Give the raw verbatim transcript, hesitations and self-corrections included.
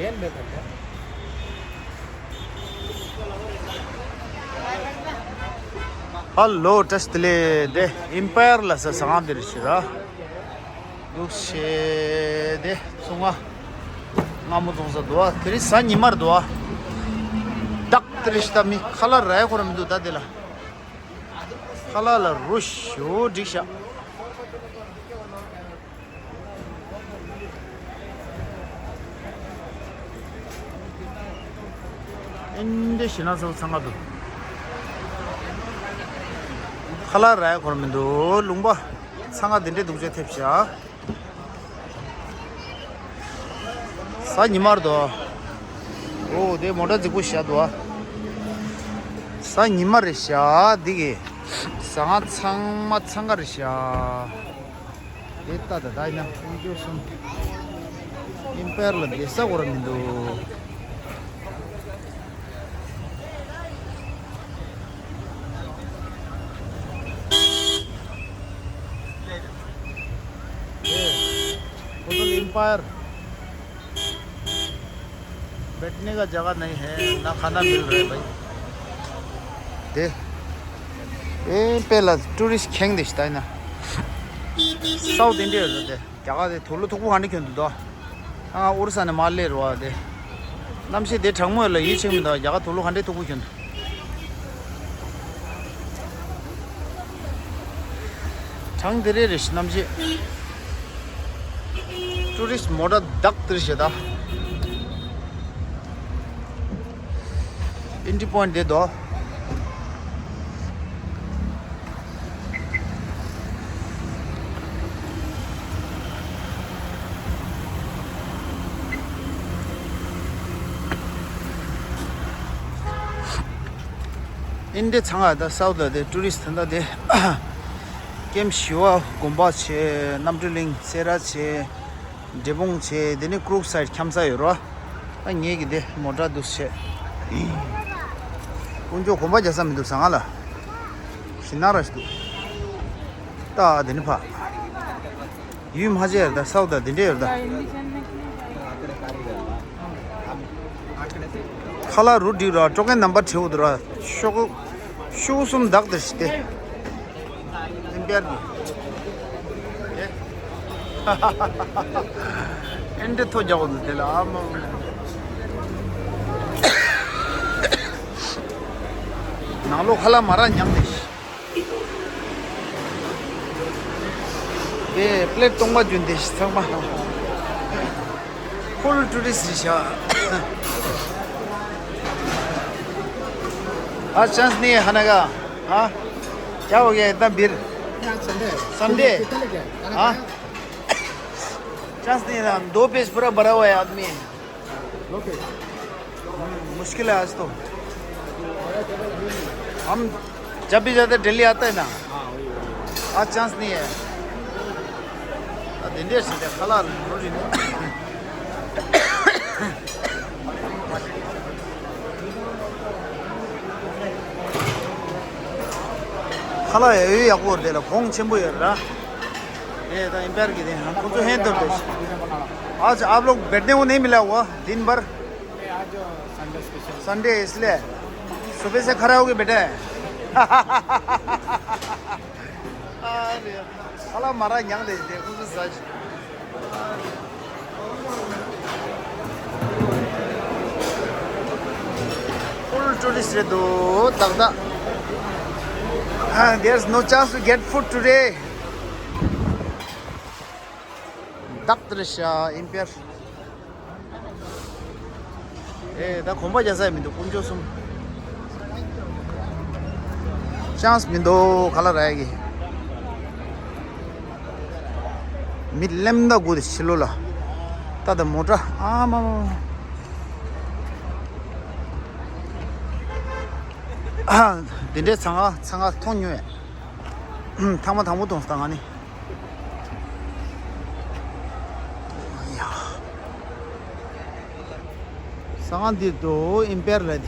ཧ་ལོ། བཀྲ་ཤིས་བདེ་ལེགས། དེ་ཨིམ་པེར་ལ་ཟ་ཟ་ཁང་འདིར་ཤི་ར། འདུག་ཤེས་དེ་ཚོང་ང་སྔ་མོ་ཚོང་ས་འདུག་ཨ། དེ་རིང་གཟའ་ཉི་མར་འདུག་ཨ། བདག་དེ་རིང་ཤི་ད་མི་ཁ་ལག་ར་ཡ་ཁོ་ར་མི་འདུག་ད་དེ་ལ། ཁ་ལག་ལ་རུ་ཞོ་སྒྲིག་ཤག་ཨིན་འདྲེ་ཞི་ན་སོ་ཚང་ག་འདུག་ཁ་ལག་ར་ཡ་ཁོ་ར་མི་འདུག་ལུང་པ་ཚང་ག་འདི་འདྲའི་འདུག་ཅེས་ཐེབས་ཤག་གཟའ་ཉི་མར་དོ། འོ་དེ་མོ་ཊ་རྫིག་པོ་བཞག་འདུག་ཨ། གཟའ་ཉི་མ་རེད་ཤག་འདི་གི་ཟ་ཁང་ཚང་མ་འཚང་ཁ་རེད་ཤག་དེ་ལྟ་ད་ད་ཡིན་ན་ཁོང་ཚོ་གསུམ་ཨིམ་པེར་ལ་བསྡད་ས་ཁོ་ར་མི་འདུག hotel empire. बैठने का जगह नहीं है, ना खाना मिल रहा है भाई। དེ། ཨེ་དཔེ་ལ་ཊུ་རི་སི་ཁེངས་དེ་ཞིག་ད་ཡིན་ན། སའུ་ཐི་ཨིན་ཌི་ཡ་རེད་དེ། རྒྱ་གར་དེ་དུག་ལོག་མཐུག་པོ་ག་འདྲ་གྱོན་འདུག་དོ། ཨ་ཨོ་རི་ས་ནས་མར་སླེབས་རེད་བ་དེ། གནམ་གཤིས་དེ་གྲང་མོ་ཡོད་ལ་ཡིད་ཆེས་མི་འདུག་རྒྱ་གར་དུག་ལོག་ག་འདྲ་མཐུག་པོ་གྱོན་འདུག་གྲང་དེ་རེད་རེད་ཤི་གནམ་གཤིས། ཊུ་རི་སི་མོ་ཊ་བདག་དེར་བཞེས་ད། ཨེན་ཊི་པོའིན་ཊི་དེ་དོ། ཨིན་ཌི་ཚང་ང་ད་སའུ་ཐི་ལ་དེ་ཊུ་རི་སི་ཊི་ད་དེ་ཀེམ་ཤི་བ་དགོན་པ་བྱས། རྣམ་གྲོལ་གླིང་སེ་ར་བྱས། འབྲས་སྤུངས་བྱས། དེ་ནི་ཀུ་རུག་སའིཌ་འཁྱམ་ས་ཡོད་རོ། ད་ངེད་ཀྱི་དེ་མོ་ཊ་འདུག་བྱས། དཀོན་མཆོག་གོམ་པ་རྒྱག་ས་མི་འདུག་ཟ་ང་ལ། ཞི་ན་ར་ཞིག་འདུག་ད་དེ་ནི་ཕ། ཡུལ་མ་བརྗེད་ཡར་ད་སའུ་ཐི་དེ་འདྲས་ཡོད་ད། ཁ་ལག་རུ་སྒྲིག་ར་སྤྲོ་མཁན་རྣམ་པ་བྲིས་འོ་དུ་ར་ཤོག་ཤུགས་གསུམ་བདག་དེར་ཞིག་སྟེ། ཨིམ་པེར་གྱི། ཨེ་འདྲས་ཐོ་རྒྱག་འོ་དུ་དེ་ལ་ཨ་མ། ནང་ལོགས་ཁ་ལག་མ་རག་མྱངས་ཏེ། དེ་པི་ལེཊ་སྟོང་པ་བརྒྱུད་དེ་ཚང་མ་ཕུལ་ཊུ་རི་སི་རེད་ཤག आज चांस नहीं है खाने का। हाँ, क्या हो गया इतना भीड़? संडे। हाँ, चांस नहीं है ना, दो पेज पूरा भरा हुआ है आदमी। मुश्किल है आज तो। हम जब भी जाते हैं, दिल्ली आता है ना। आज चांस नहीं है। ད་དེ་འདྲས་ཞིག་དེ་ཁ་ལག་རུ་རིན། ཁ་ལག་ཡ་ཡོད་ཡག་པོ་རེད་ལ་གོང་ཆེན་པོ་ཡོད་ར། ये तो एम्पायर की थे, हम खुद तो हैं तो देश। आज आप लोग बैठने को नहीं मिला हुआ दिन भर? संडे इसलिए सुबह से खड़ा होके बैठा है। अरे, साला मारा ཉག་དེ་དེ་ཁོ་ཚོ་ཟ་ཞིག Full tourist རེད་འདུག་ཏག་ཏག There's no chance to get food today. བདག་དེར་ཤ་ཨིམ་པེར། ཨེ་ད་གོམ་པ་རྒྱག་ས་མི་འདུག་དཀོན་མཆོག་གསུམ། ཅན་སི་མི་འདུག་ག་ལ་རག་གི་མི་ལེམ་ད་དགུ་དེ་ཕྱི་ལོ་ལ། ད་ད་མོ་ཊ་ཨ་མ་མ་མ། ཨ་འདི་འདྲའི་ཚང་ང་ཚང་ང་མཐོང་མྱོང་ཡ། ཐང་མ་དང་པོ་མཐོང་སྟངས་ང་ནི། ཡ། ས་ང་འདི་དུ་ཨིམ་པེར་ལ་དེ།